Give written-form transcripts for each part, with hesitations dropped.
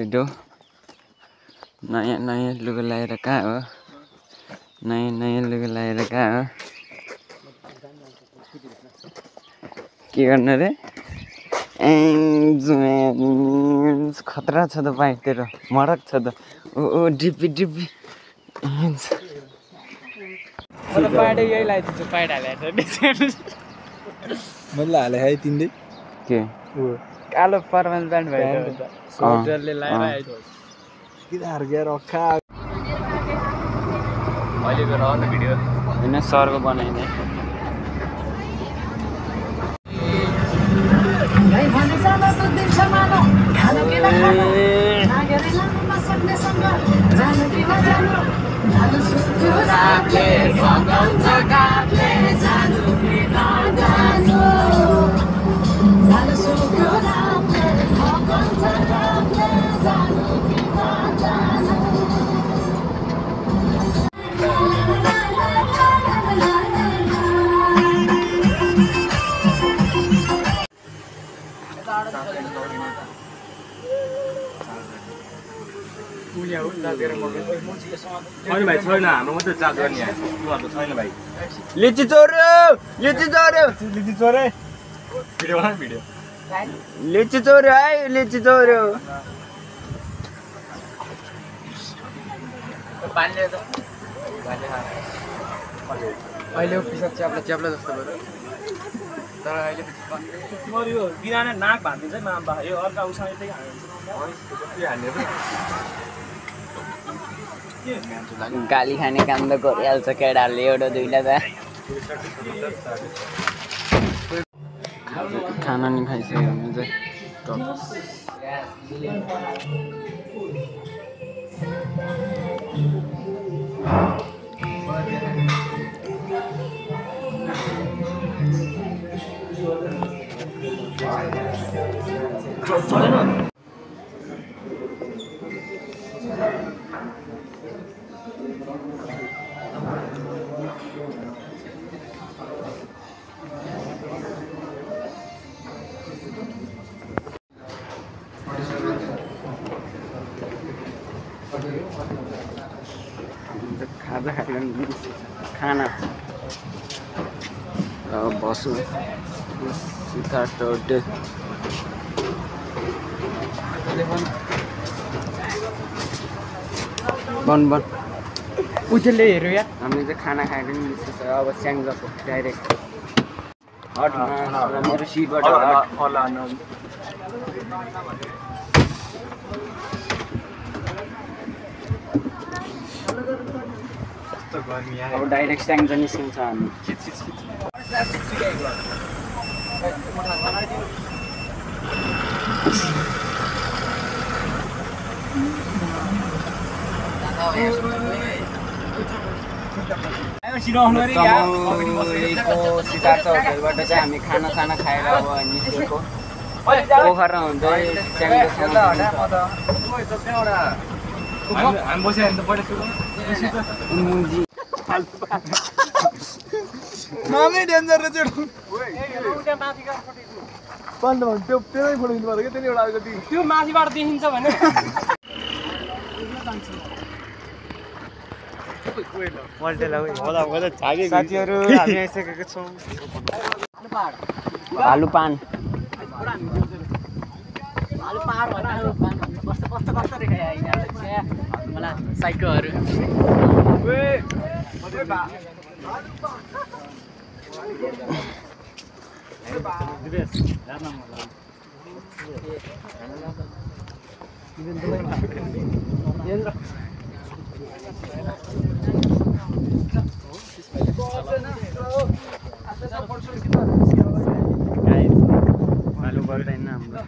छिटो नयाँ लुगा लगाएर कहाँ हो नयाँ लुगा लगाएर कहाँ हो के गर्नु रे खतरा छ त बाइकतिर मरक छ त ओ डिपी पाइडे यही लगाइदिन्छु पाइड हालेर मैले हाले है तिनले के कालो फर्मल प्यान्ट भयो सोल्जरले लगाएर आइदियो किन गेर अखा अहिलेको रहन भिडियो होइन सरको बनाइने छैन भाइ छैन हाम्रो मात्रै चार्ज गर्ने उनीहरूको छैन भाइ लिची चोर्यो भिडियो बना भिडियो लिची चोर्यो है लिची चोर्यो अहिले पिसा च्याप्ला जस्तो भयो तर अहिले मरियो बिरानै नाक भाँदिन्छ माम यो अर्का उसँग त्यही गाली खाने काम त गरिहाल्छ केटाहरूले एउटा दुईटा त खाना नि खाइसक्यो भने चाहिँ खाना बसु सिद्धार्थ होटेल बन उजेलले हेऱ्यो या हामीले चाहिँ खाना खाएर नि निस्किन्छ अब स्याङ्जाको डाइरेक्ट हटमा मेरो सिटबाट अब डाइरेक्ट स्याङ्जा निस्किन्छ हामी सिद्धार्थ होटेलबाट चाहिँ हामी खाना खाएर अब निस्केको पोखरा हुँदै मामै डेन्जर रहेछ त्यो त्यसै फोटो खिच्नु पर्यो कि त्यसले एउटा अलिकति त्यो माथिबाट देखिन्छ भने साथीहरू हामी आइसकेको छौँ भालुपान साइकोहरू भालु पर्दैन हाम्रो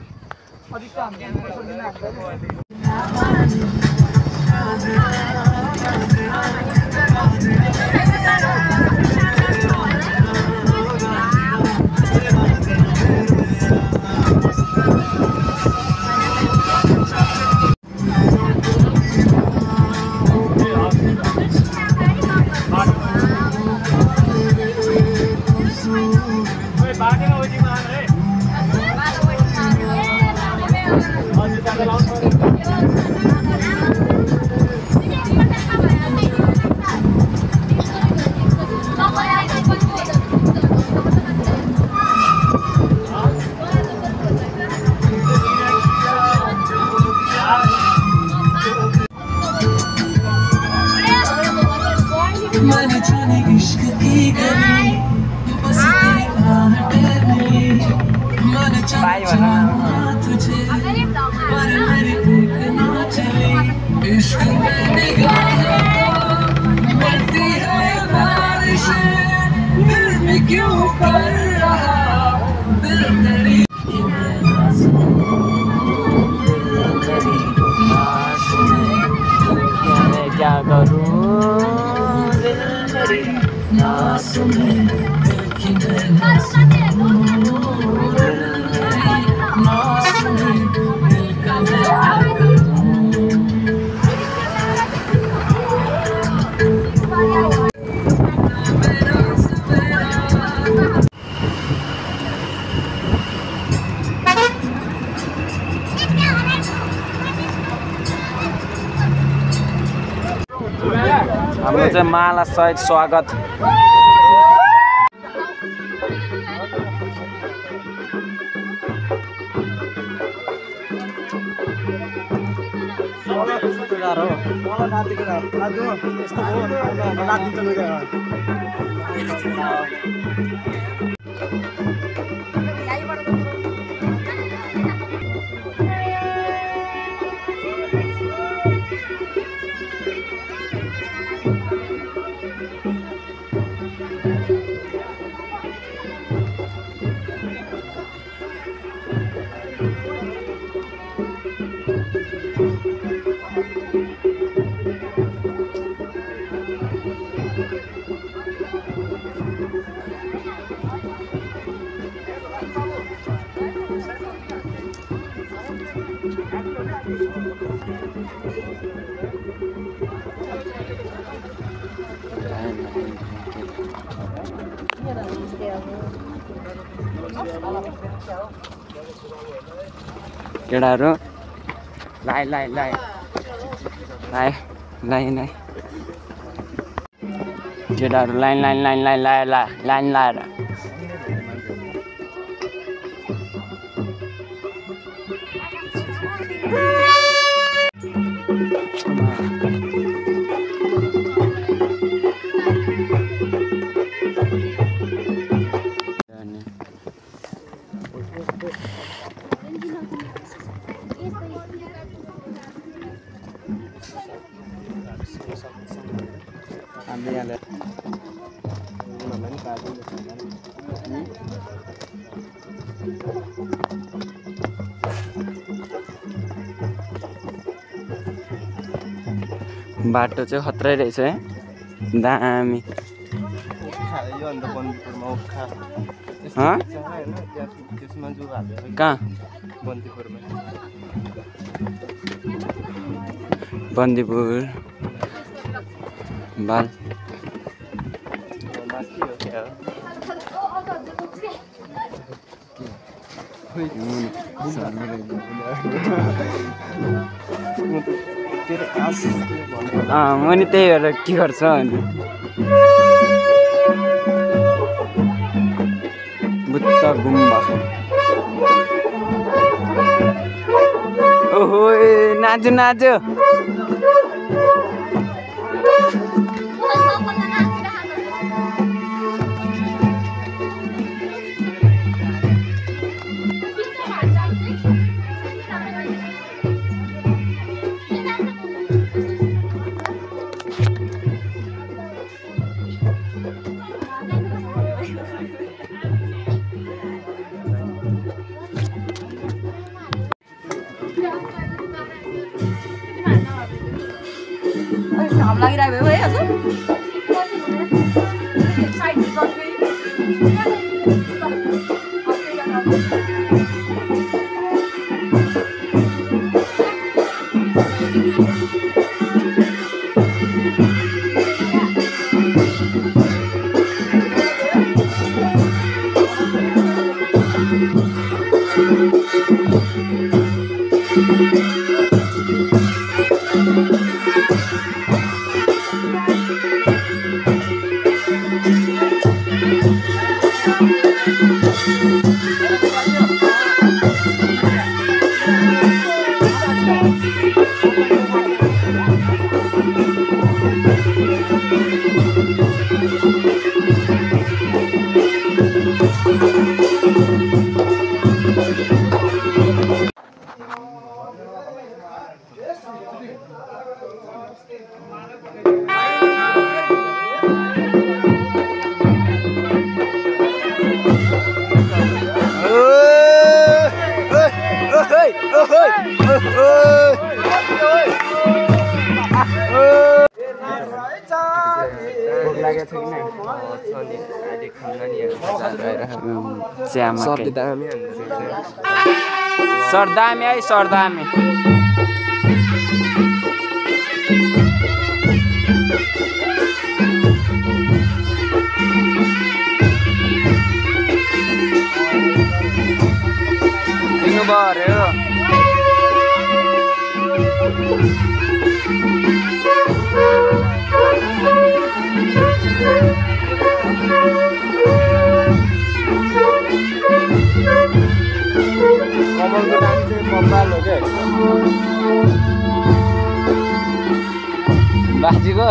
बाई भन क्या करूं दिल मेरी ना सुने दिल की मैं ना सुनूं दिल मेरी ना सुने दिल का मैं क्या हाम्रो चाहिँ माला सहित स्वागत केटाहरु लाइ लाइ लाइ लाइ लाइ लाइ केटाहरु line line line line line line लाएर बाटो चाहिँ खत्रै रहेछ है दामी कहाँ बन्दीपुर बाल म नि त्यही भएर के गर्छ अनि बुद्ध गुम्बा ओहो नाचु नाचु घाम लागिरहेको है हजुर भोक लागेको छ कि नै अहिले खाना नि चियामा सरदामी है सरदामी दिनुभयो अरे हो कमलको नाम चाहिँ बब्बाल हो क्या बाजेको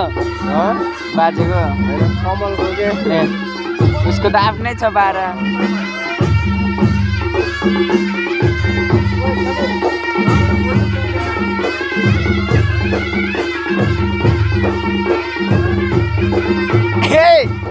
बाजेको कमलको के उसको त आफ्नै छ 12 Hey!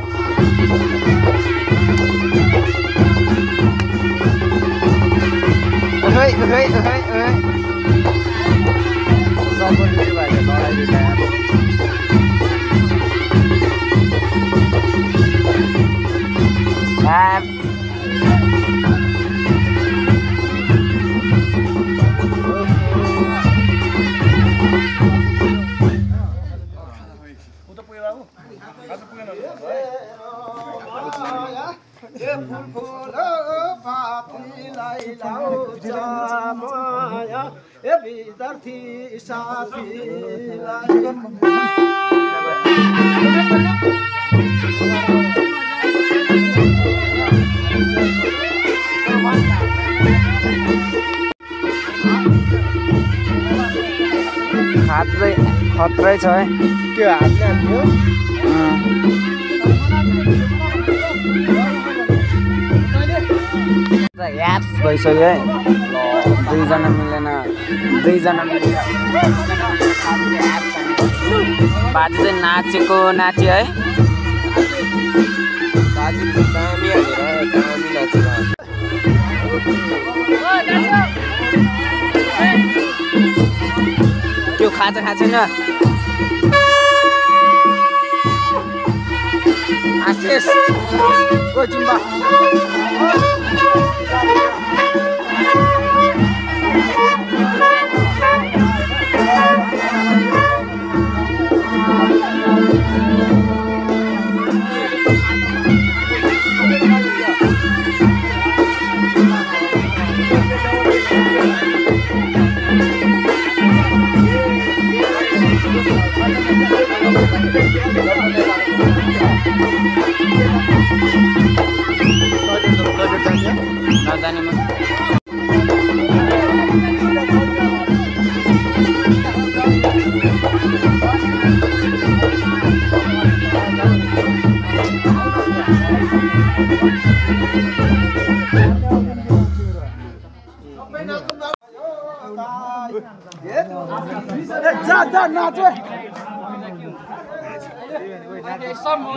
विद्यार्थी साथीलाई हातले खत्रै छ है त्यो हातले हान्थ्यो याप्स भइसक्यो है दुईजना मिलेन बाजे चाहिँ नाचेको नाच्यो है बाजे दामी हालेर दामी नाचेर त्यो खाएको छैन आशिष ओ जुम्बा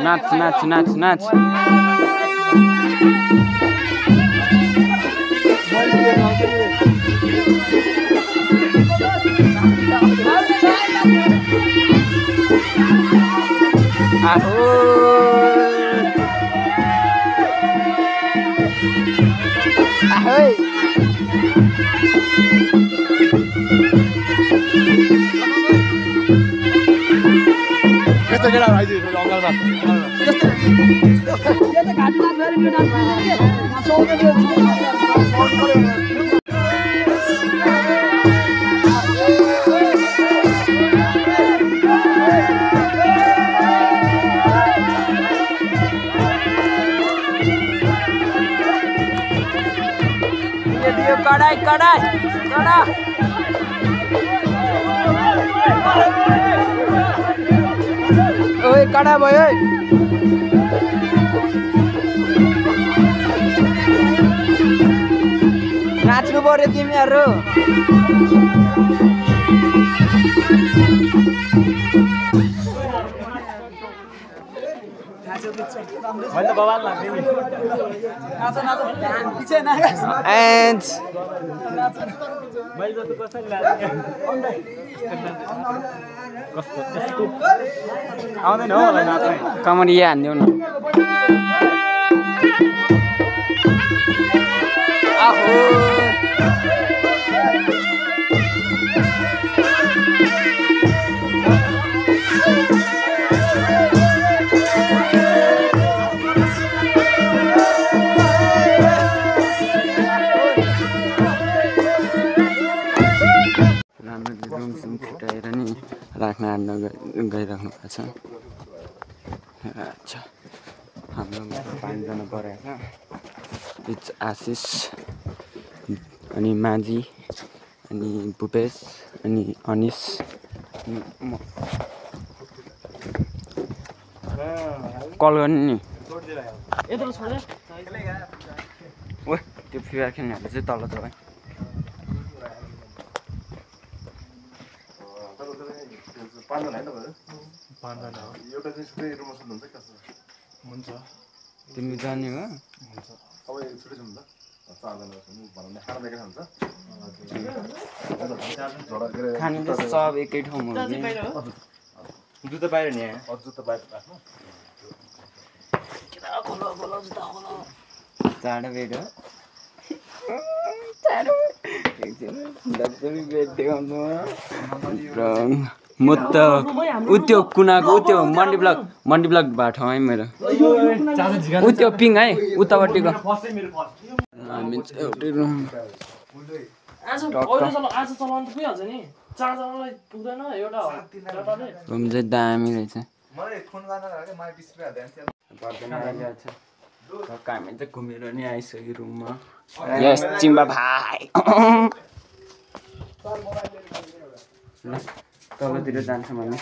नाच नाच नाच नाच आहो आहो यस्तो केटा भाइजी अङ्गलमा कडाई कडाई कडा ओए कडा भयो नाच्नु पर्यो तिमीहरू मैले त बवाल लाग्थ्यो नि एन्ड मैले त कसरी लाग्यो कस्तो त्यस्तो आउँदैन हो होला नाच्नै कमरिया हान्दिउ न आहो रुमसुम फुटाएर नि राख्न हान्न गइराख्नु भएको छ अच्छा हाम्रो 5 जना परेको इट्स आशिष अनि माझी अनि भूपेश अनि अनिश म कल गर्नु नि ओ त्यो फियर खेल्नेहरू चाहिँ तल छ भाइ तिमी जाने हो खाने त सब एकै ठाउँमा जुत्ता बाहिर नि चाँडो बेड हो बेड देखाउनु म त उ त्यो कुनाको उ त्यो मन्डी ब्लक भएको ठाउँ है मेरो उ त्यो पिङ है उतापट्टिको हामी चाहिँ एउटै रुम रुम चाहिँ दामी रहेछ हामी चाहिँ घुमेर नि आइसक्यो रुममा यस चिम्बा भाइ तलतिर जान्छ भने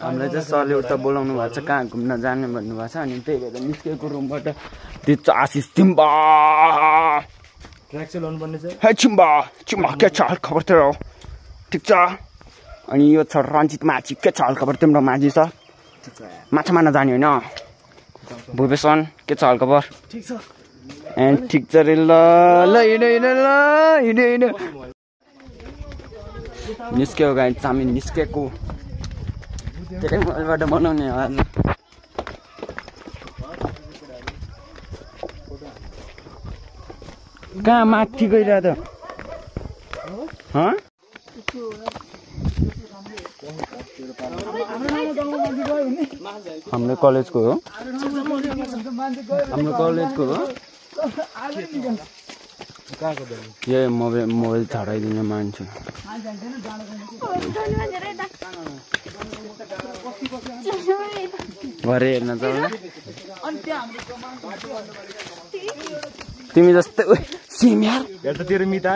हामीलाई चाहिँ सरले उता बोलाउनु भएको छ कहाँ घुम्न जाने भन्नुभएको छ अनि त्यही भएर निस्केको रुमबाट त्यो आशिष चिम्बा ट्र्याक चाहिँ लाउनुपर्ने चाहिँ है चिम्बा चिम्बा के छ खबर तेरो ठिक छ अनि यो छ रञ्जित माझी के छ खबर तिम्रो माझी छ माछा मार्न जाने होइन भूपेशन के छ खबर ठिक छ एन्ड ठिक छ रे ल हिँड निस्केको गाई चाउमिन निस्केको धेरै मोबाइलबाट बनाउने हो आज कहाँ माथि गइरह त हाम्रो कलेजको हो यही मोबाइल छडाइदिने मान्छे भरे हेर्न जाऊ तिमी जस्तै सेम यार हेर त तेरो मिता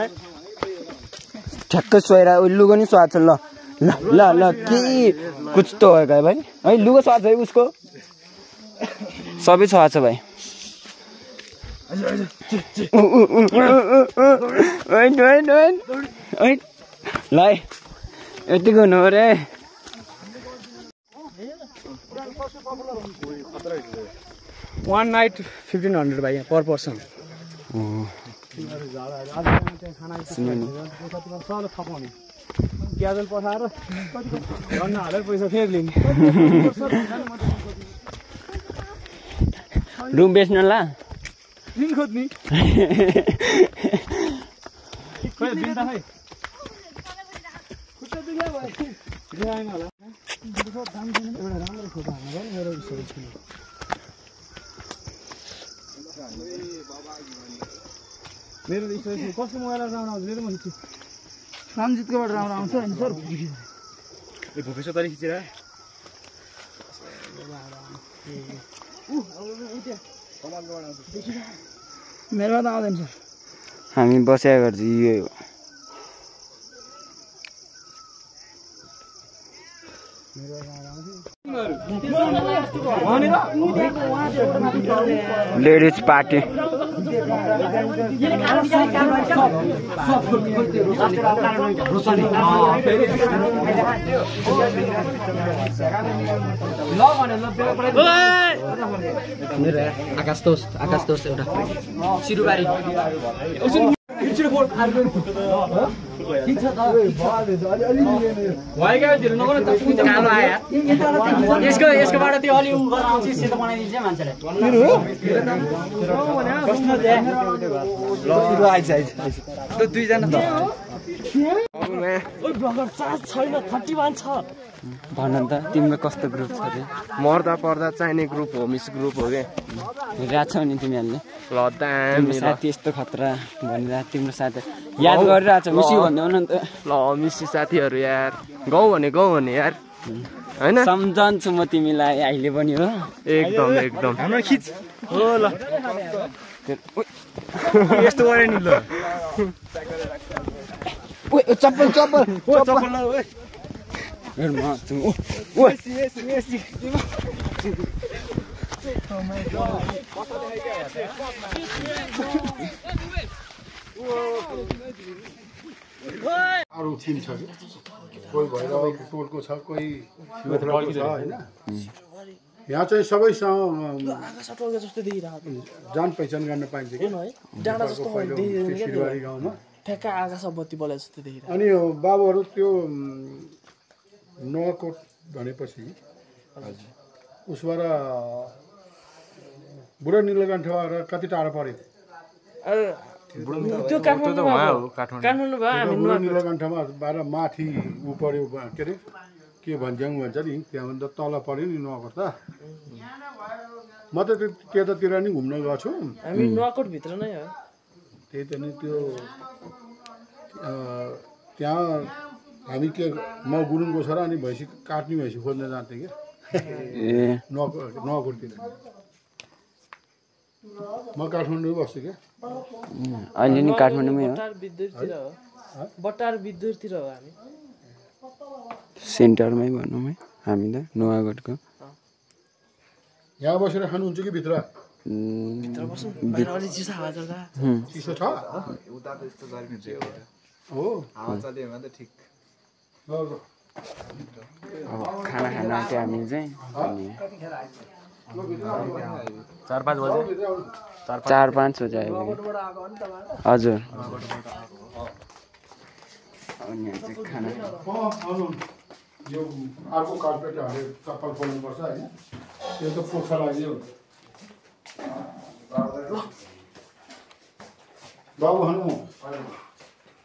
ठ्याक्कै सोएर लुगा नि स्वाद छ ल ल ल ल के कुछ त हो भाइ है लुगा स्वाद है उसको सबै स्वाद छ भाइ ल यतिको हुनु रे वन नाइट 1500 भाइ पर पर्सन ग्याजल पठाएर भन्न हालेर पैसा फेरि लिने रुम बेच्न ला दिन खोज्ने खै दिन त खै खुट्टा दुख्यो भाइ ल्याएन होला एउटा राम्रो फोटो हाल्नु भयो मेरो विषय छ मेरो विषय छ कसको मोबाइल राम्रो आउँछ मेरो म खिच्छु रञ्जितकोबाट राम्रो आउँछ अनि सर ए भुपेश तारिख खिचेर मेरोमा त आउँदैन सर हामी बसेको गर्छ यो लेडिज पार्टी आकाश तोष एउटा सिरुबारी यसकोबाट त्यो अलि उ गरेर आउँछ सेतो बनाइदिन्छ मान्छेले त्यो दुईजना छैन 31 छ भन त तिम्रो कस्तो ग्रुप छ रे मर्दा पर्दा चाहिने ग्रुप हो मिस ग्रुप हो के हेरिरहेको छौ नि तिमीहरूले ल दामी साथी यस्तो खतरा भनिरहेको तिम्रो साथी याद गरिरहेको छ मिसी भन्दैौ न त ल मिसी साथीहरू यार गाउँ भने यार हैन सम्झन्छु म तिमीलाई अहिले पनि हो एकदम हाम्रो खिच हो ल यस्तो गरे नि ल ओइ चप्पल अरू टिम छ कि कोही भैरवको टोलको छ कोही लोथराको छ होइन यहाँ चाहिँ सबैसँग जान पहिचान गर्न पाइन्छ कि सिलवारी गाउँमा ठ्याक्कै आकाश बत्ती बले जस्तो देखिरहेको अनि बाबुहरू त्यो नुवाकोट भनेपछि उसबाट बुढा नीलकण्ठबाट कति टाढो पऱ्यो त्यो काठमाडौँ भयो हामी बुढा नीलकण्ठमा बाह्र माथि ऊ पऱ्यो के अरे के भन्ज्याङ भन्छ नि त्यहाँभन्दा तल पऱ्यो नि नुवाकोट त म त त्यतातिर नि घुम्न गएको छु हामी नुवाकोट भित्र नै हो त्यही त नि त्यो त्यहाँ हामी के म गुरुङको छोरा अनि भैँसी काट्ने भैँसी खोज्न जान्थेँ क्या नुवाकोटतिर म काठमाडौँ बस्छु क्या अहिले नि काठमाडौँमै हो बटार विद्युततिर हो हामी सेन्टरमै भनौँ है हामी त नुवाकोटको यहाँ बसेर खानुहुन्छ कि भित्र चिसो छ हो अब खाना खान आँट्यो हामी चाहिँ अनि 4-5 बजे 4-5 बजे आयो हजुर अनि चाहिँ खाना यो अर्को कार्पेट हालेर चप्पल खोल्नुपर्छ होइन त्यो त पोखा लाग्यो बाबु खानु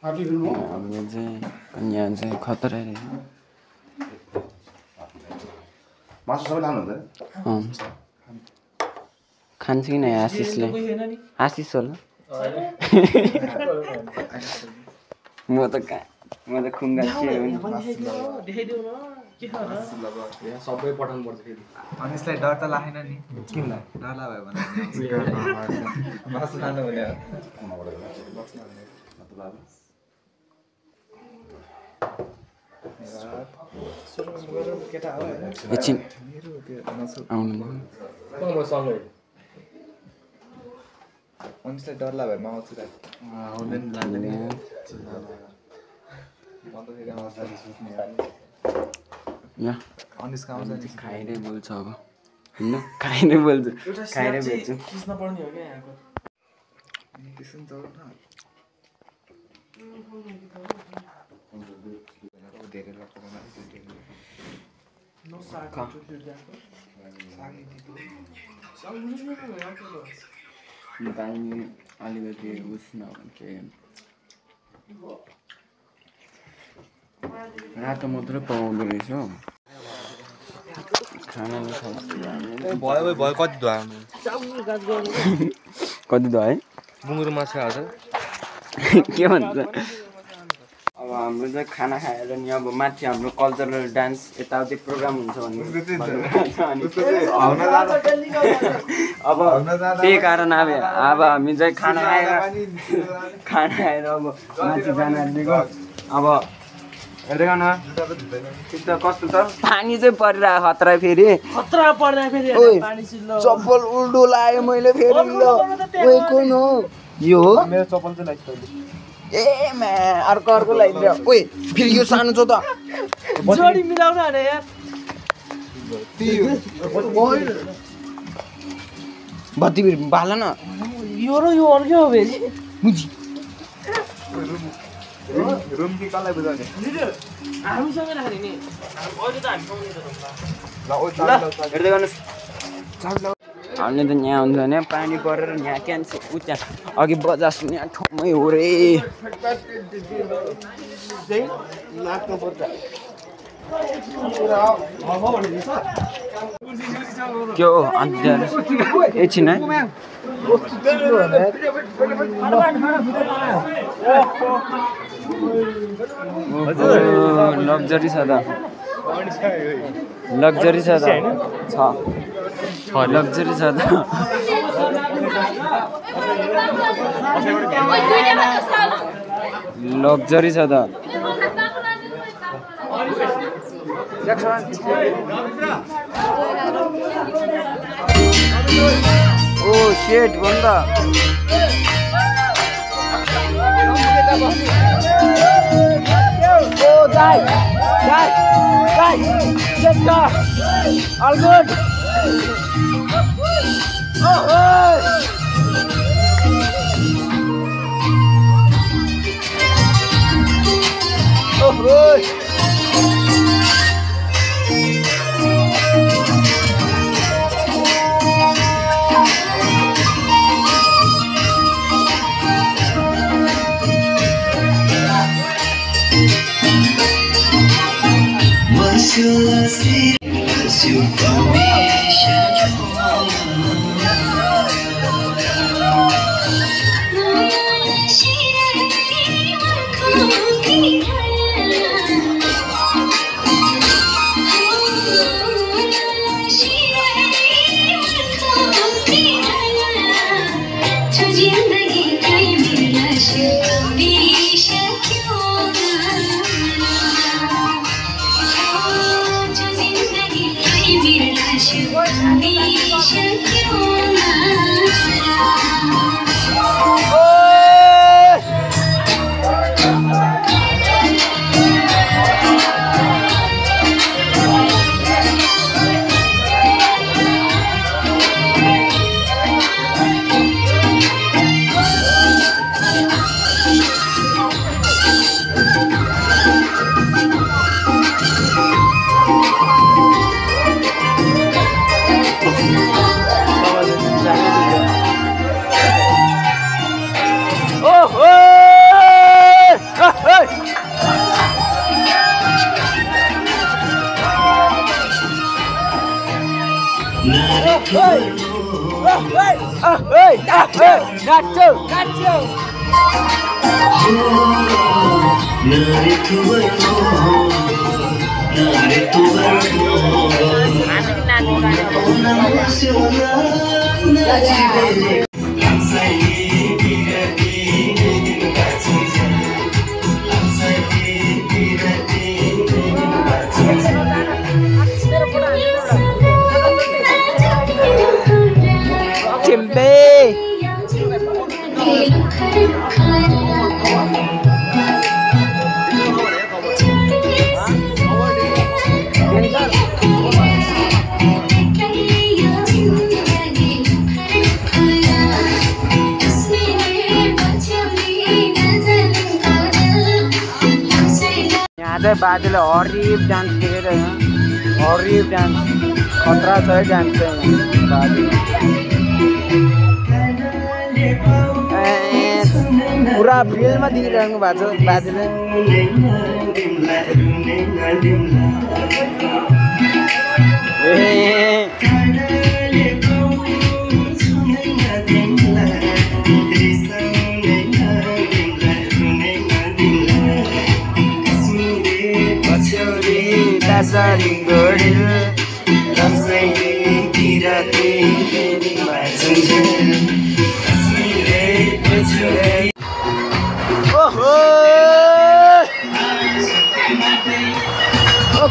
आँटिरहनु हामीले चाहिँ अनि यहाँ चाहिँ खतरा रहेछ मासु सबै लानुहुन्छ खान्छ कि नै आशिषले आशिष होला म त खुङ्गा सबै पठाउनु पर्छ फेरि अनिसलाई डर त लागेन नि किनलाई डर लाग्यो भने मासु खानु भने एकछिन आउनु अनिसलाई डर लाग्यो म आउँछु अनिसको आउँछ खाएरै बोल्छ अब होइन खाएरै बोल्छु खाएरै बोल्छु खिच्न पर्ने हो क्या यहाँको पानी अलिकति उस नभन्छ रातो मात्रै पाउँदो रहेछ हौ खाना भयो कति धुवा कति धुवा है बुङ्गुरो माछा हाल्छ के भन्छ अब हाम्रो चाहिँ खाना खाएर नि अब माथि हाम्रो कल्चरल डान्स यताउति प्रोग्राम हुन्छ भन्ने अब त्यही कारण अब हामी चाहिँ खाना खाएर अब माथि जान आँटेको अब हेर्दै गर्न कस्तो छ पानी चाहिँ परिरहेको खतरा फेरि खतरा पर्दा फेरि ओइ, पानी चिल्लो चप्पल उल्टो लायो मैले फेरि ल ओइ कुन हो यो हो मेरो चप्पल चाहिँ लाइस तैँले ए म्या अर्को लगाइदियो ओइ फेरि यो सानो छ त जोडी मिलाउन अरे यार बत्ती बाल न यो र यो अर्कै हो फेरि रुम कि कसलाई बुझाउने हामीसँगै राख्ने नि अहिले त हामी पाउने त ल ओ हेर्दै गर्नुहोस् हामीले त यहाँ हुन्छ भने पानी परेर यहाँ क्यान्सर उ त्यहाँ अघि बजार सुने यहाँ ठाउँमै हो रे के हो अन्त एकछिन है लग्जरी छ त लग्जरी छ त लग्जरी छ त लग्जरी छ त ओ सेट भन् त ओ दाइ सेट all good बाजेले हरिफ डान्स देखेर हरिफ डान्स खतरा छ है डान्स चाहिँ बाजे पुरा फिल्डमा दिइरहनु भएको छ बाजेले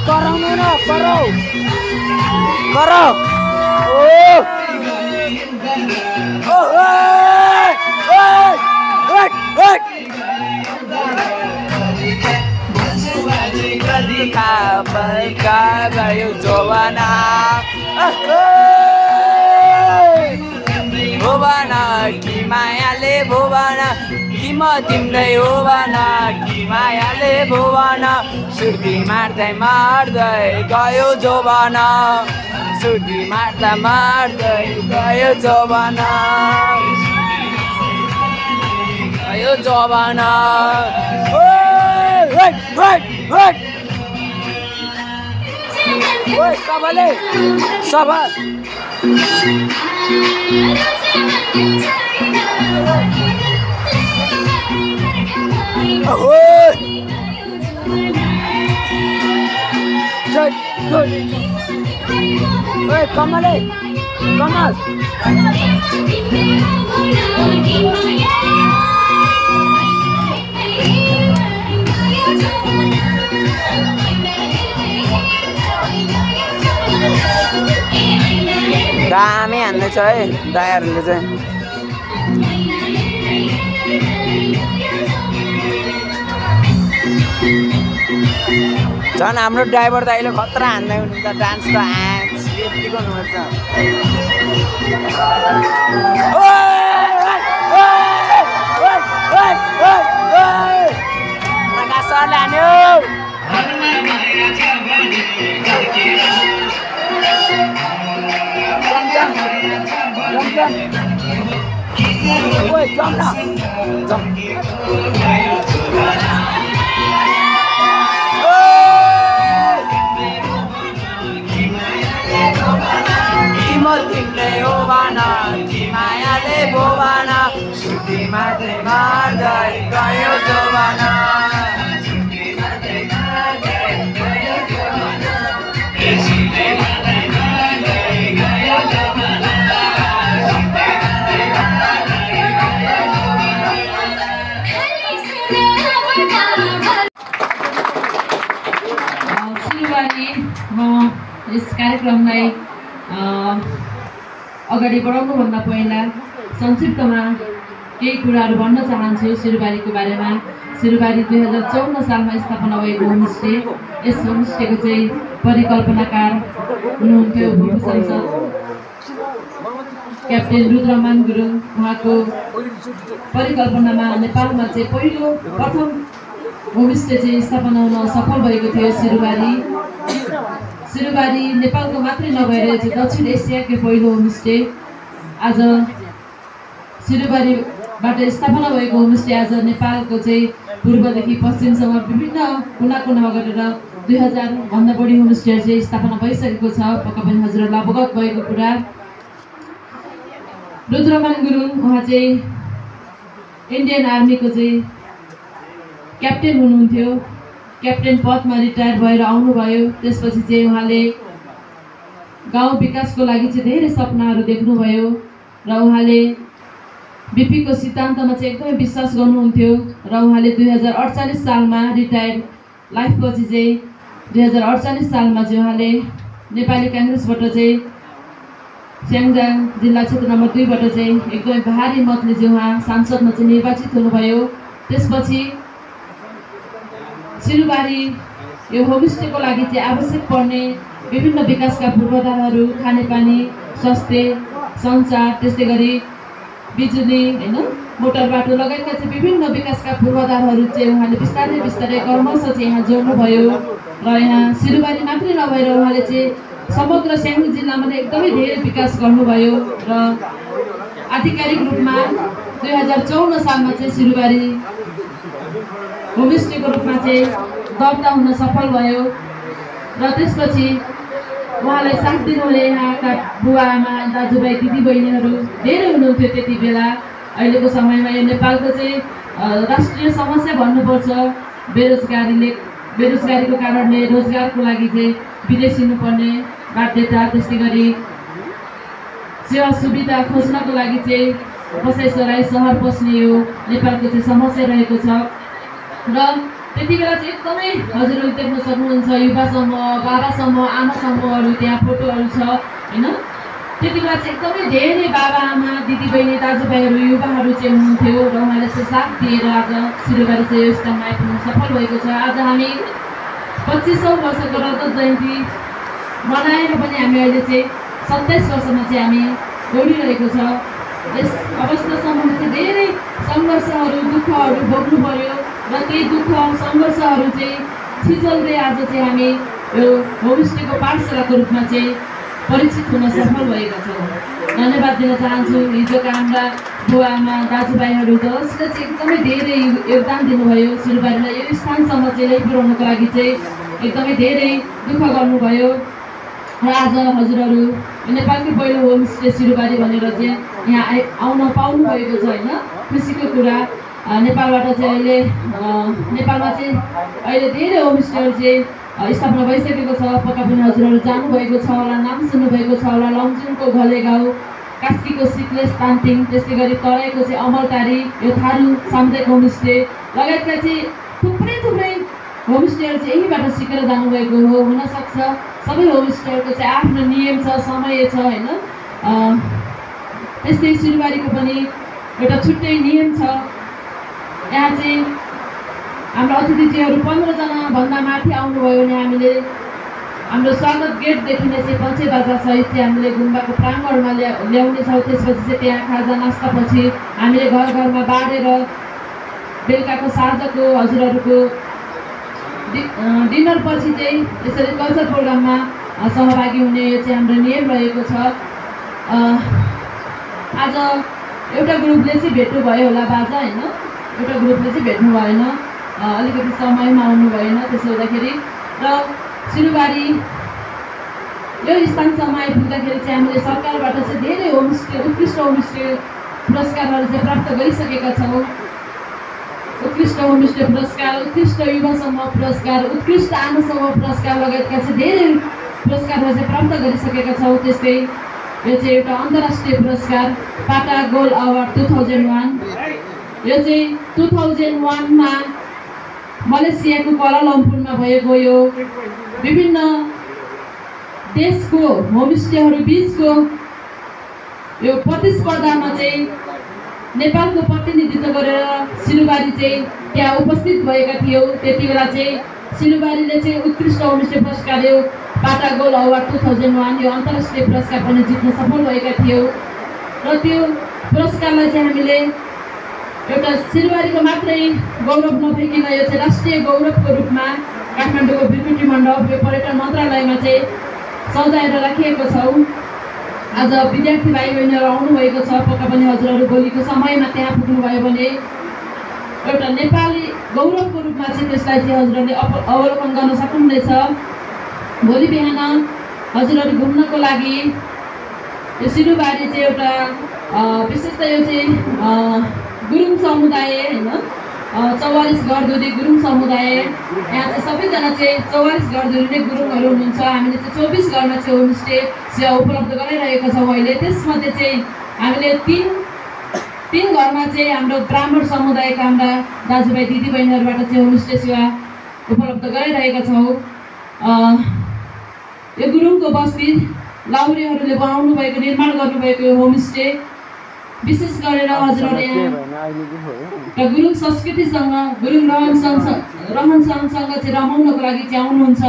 कराउनु न कराउ कराउ ओ भयो जोवाना भुवना कि मायाले भुवना कि म तिम्रै भुवना कि मायाले भुवना सुर्ती मार्दै मार्दै गयो जोवाना सुर्ती मार्दा मार्दै गयो जोवाना गयो जोवाना ओए सबले सब ओए कमले कमल दामी हान्दैछ है दायाहरूले चाहिँ झन् हाम्रो ड्राइभर त अहिले खतरा हान्दै हुनुहुन्छ डान्स त यति गर्नुपर्छ Ôi, chấm nào. Chấm. Timothy Leovana, Timaya Lebovana, Sutima de Marda, Gayo Giovanna. यस कार्यक्रमलाई अगाडि बढाउनुभन्दा पहिला संक्षिप्तमा केही कुराहरू भन्न चाहन्छु सिरुबारीको बारेमा। सिरुबारी 2054 सालमा स्थापना भएको होमस्टे। यस होमस्टेको चाहिँ परिकल्पनाकार हुनुहुन्थ्यो भूमि सांसद क्याप्टेन रुद्रमान गुरुङ। उहाँको परिकल्पनामा नेपालमा चाहिँ प्रथम होमस्टे चाहिँ स्थापना हुन सफल भएको थियो सिरुबारी। सिरुबारी नेपालको मात्रै नभएर दक्षिण एसियाकै पहिलो होमस्टे। आज सिरुबारीबाट स्थापना भएको होमस्टे आज नेपालको चाहिँ पूर्वदेखि पश्चिमसम्म विभिन्न कुना कुनामा गरेर 2000 भन्दा बढी होमस्टेहरू चाहिँ स्थापना भइसकेको छ। पक्का पनि हजुरहरूलाई अवगत भएको कुरा। रुद्रमान गुरुङ उहाँ चाहिँ इन्डियन आर्मीको चाहिँ क्याप्टेन हुनुहुन्थ्यो। क्याप्टेन पदमा रिटायर भएर आउनुभयो। त्यसपछि चाहिँ उहाँले गाउँ विकासको लागि चाहिँ धेरै सपनाहरू देख्नुभयो र उहाँले बिपीको सिद्धान्तमा चाहिँ एकदमै विश्वास गर्नुहुन्थ्यो र उहाँले 2048 सालमा रिटायर लाइफपछि चाहिँ 2048 सालमा चाहिँ उहाँले नेपाली काङ्ग्रेसबाट चाहिँ स्याङ्जा जिल्ला क्षेत्र नम्बर 2 बाट चाहिँ एकदमै भारी मतले चाहिँ उहाँ सांसदमा चाहिँ निर्वाचित हुनुभयो। त्यसपछि सिरुबारी यो होमस्टेको लागि चाहिँ आवश्यक पर्ने विभिन्न विकासका पूर्वाधारहरू खानेपानी स्वास्थ्य सञ्चार त्यस्तै गरी बिजुली हैन मोटर बाटो लगायतका चाहिँ विभिन्न विकासका पूर्वाधारहरू चाहिँ उहाँले बिस्तारै बिस्तारै क्रमशः चाहिँ यहाँ जोड्नुभयो र यहाँ सिरुबारी मात्रै नभएर उहाँले चाहिँ समग्र स्याङ्जा जिल्लामा एकदमै धेरै विकास गर्नुभयो र आधिकारिक रूपमा 2054 सालमा चाहिँ सिरुबारी होमस्टेको रूपमा चाहिँ दर्ता हुन सफल भयो र त्यसपछि उहाँलाई साथ दिनुहुने यहाँका बुवा आमा दाजुभाइ दिदीबहिनीहरू धेरै हुनुहुन्थ्यो त्यति बेला। अहिलेको समयमा यो नेपालको चाहिँ राष्ट्रिय समस्या भन्नुपर्छ। बेरोजगारीको कारणले रोजगारको लागि चाहिँ विदेश हिँड्नुपर्ने बाध्यता त्यस्तै गरी सेवा सुविधा खोज्नको लागि चाहिँ बसाइसराई सहर पस्ने यो नेपालको चाहिँ समस्या रहेको छ र त्यति बेला चाहिँ एकदमै हजुरहरूले देख्न सक्नुहुन्छ युवा समूह, बाबा समूह, आमा समूहहरू त्यहाँ फोटोहरू छ होइन। त्यति बेला चाहिँ एकदमै धेरै बाबा आमा दिदीबहिनी दाजुभाइहरू युवाहरू चाहिँ हुनुहुन्थ्यो र उहाँले चाहिँ साथ दिएर आज सिरुबारी चाहिँ यो स्थानमा आइपुग्नु सफल भएको छ। आज हामी 25औं वर्षको रजत जयन्ती मनाएर पनि हामी अहिले चाहिँ 27 वर्षमा चाहिँ हामी दौडिरहेको छ। यस अवस्थासम्म चाहिँ धेरै सङ्घर्षहरू दुःखहरू भोग्नु पर्यो र त्यही दुःख सङ्घर्षहरू चाहिँ छिचल्दै आज चाहिँ हामी यो होमस्टेको पाठशालाको रूपमा चाहिँ परिचित हुन सफल भएका छौँ। धन्यवाद दिन चाहन्छु हिजोका हाम्रा बुवाआमा दाजुभाइहरू जसले चाहिँ एकदमै धेरै योगदान दिनुभयो सिरुबारीलाई यो स्थानसम्म चाहिँ ल्याइपुर्याउनको लागि चाहिँ एकदमै धेरै दुःख गर्नुभयो र आज हजुरहरू नेपालकै पहिलो होमस्टे सिरुबारी भनेर चाहिँ यहाँ आउन पाउनु भएको छ होइन। खुसीको कुरा नेपालबाट चाहिँ अहिले नेपालमा चाहिँ अहिले धेरै होमस्टेहरू चाहिँ स्थापना भइसकेको छ। पक्का पनि हजुरहरू जानुभएको छ होला, नाम सुन्नुभएको छ होला। लमजुङको घले गाउँ, कास्कीको सिक्लेस तान्तिङ, त्यस्तै गरी तराईको चाहिँ अमलटारी, यो थारू सामुदायिक होमस्टे लगायतका चाहिँ थुप्रै होमस्टेहरू चाहिँ यहीँबाट सिकेर जानुभएको हो हुनसक्छ। सबै होमस्टेहरूको चाहिँ आफ्नो नियम छ, समय छ होइन। त्यस्तै सिरुबारीको पनि एउटा छुट्टै नियम छ। यहाँ चाहिँ हाम्रो अतिथिजीहरू 15जना भन्दा माथि आउनुभयो भने हामीले हाम्रो स्वागत गेटदेखि नै चाहिँ पञ्चे बाजासहित चाहिँ हामीले गुम्बाको प्राङ्गणमा ल्याउनेछौँ। त्यसपछि चाहिँ त्यहाँ खाजा नास्तापछि हामीले घर घरमा बाँडेर बेलुकाको साँझको हजुरहरूको डिनरपछि चाहिँ यसरी कल्चर प्रोग्राममा सहभागी हुने यो चाहिँ हाम्रो नियम रहेको छ। आज एउटा ग्रुपले चाहिँ भेट्नु भयो होला बाजा होइन, एउटा ग्रुपले चाहिँ भेट्नु भएन, अलिकति समयमा आउनु भएन। त्यसो हुँदाखेरि र सिरुबारी यो स्थानसम्म आइपुग्दाखेरि चाहिँ हामीले सरकारबाट चाहिँ धेरै होमस्टे उत्कृष्ट होमस्टे पुरस्कारहरू चाहिँ प्राप्त गरिसकेका छौँ। उत्कृष्ट होमस्टे पुरस्कार, उत्कृष्ट युवा समूह पुरस्कार, उत्कृष्ट आमा समूह पुरस्कार लगायतका चाहिँ धेरै पुरस्कारहरू चाहिँ प्राप्त गरिसकेका छौँ। त्यस्तै यो चाहिँ एउटा अन्तर्राष्ट्रिय पुरस्कार पाटा गोल्ड अवार्ड 2001, यो चाहिँ 2001मा मलेसियाको क्वालालम्पुरमा भएको यो विभिन्न देशको होमस्टेहरू बिचको यो प्रतिस्पर्धामा चाहिँ नेपालको प्रतिनिधित्व गरेर सिरुबारी चाहिँ त्यहाँ उपस्थित भएका थियौँ। त्यति बेला चाहिँ सिरुबारीले चाहिँ उत्कृष्ट होमस्टे पुरस्कार यो पाटा गोल्ड अवार्ड 2001 यो अन्तर्राष्ट्रिय पुरस्कार पनि जित्न सफल भएका थियौँ। र त्यो पुरस्कारलाई चाहिँ हामीले एउटा सिरुबारीको मात्रै गौरव नभइकन यो चाहिँ राष्ट्रिय गौरवको रूपमा काठमाडौँको बिर्कुटी मण्डप यो पर्यटन मन्त्रालयमा चाहिँ सजाएर राखिएको छौँ। आज विद्यार्थी भाइ बहिनीहरू आउनुभएको छ। पक्का पनि हजुरहरू भोलिको समयमा त्यहाँ पुग्नुभयो भने एउटा नेपाली गौरवको रूपमा चाहिँ त्यसलाई चाहिँ हजुरहरूले अवलोकन गर्न सक्नुहुनेछ। भोलि बिहान हजुरहरू घुम्नको लागि यो सिरुबारी चाहिँ एउटा विशेष त यो चाहिँ गुरुङ समुदाय होइन, 44 घरधुरी गुरुङ समुदाय। यहाँ चाहिँ सबैजना चाहिँ 44 घरधुरी नै गुरुङहरू हुनुहुन्छ। हामीले चाहिँ 24 घरमा चाहिँ होमस्टे सेवा उपलब्ध गराइरहेका छौँ अहिले। त्यसमध्ये चाहिँ हामीले तीन घरमा चाहिँ हाम्रो ब्राह्मण समुदायका हाम्रा दाजुभाइ दिदीबहिनीहरूबाट चाहिँ होमस्टे सेवा उपलब्ध गराइरहेका छौँ। यो गुरुङको बस्ती लाउरेहरूले बनाउनु भएको निर्माण गर्नुभएको यो होमस्टे विशेष गरेर हजुरहरूले यहाँ गुरुङ संस्कृतिसँग गुरुङ रहनसहनसँग चाहिँ रमाउनको लागि चाहिँ आउनुहुन्छ।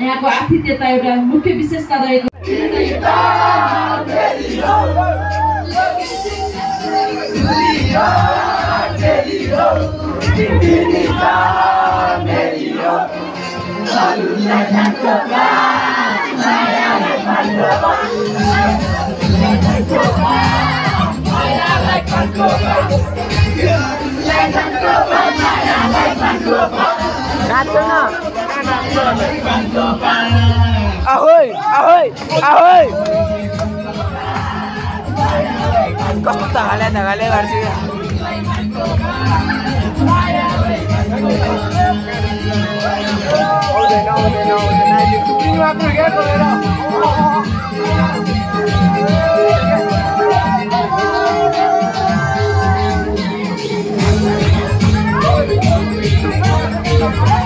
यहाँको आतिथ्यता एउटा मुख्य विशेषता रहेको ahoy ahoy ahoy कस्तो धगाले गर्छु Thank you.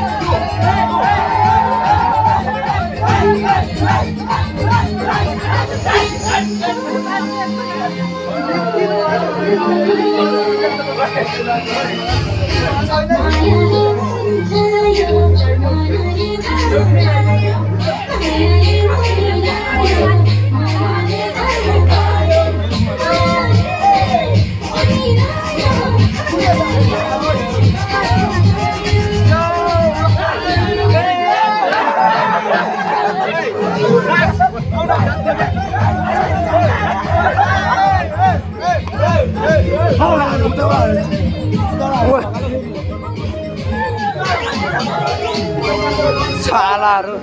छालाहरू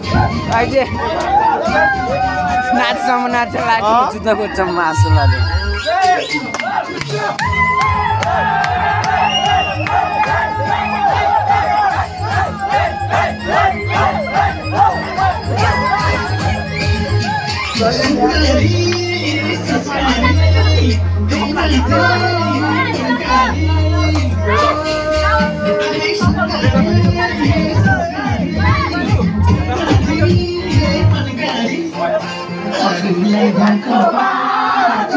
अहिले नाच्छौँ नाच्छ लाठी जुत्ता खोज्छौँ मासु लाग्यो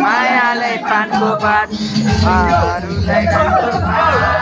मायाले पानको पात अरूलाई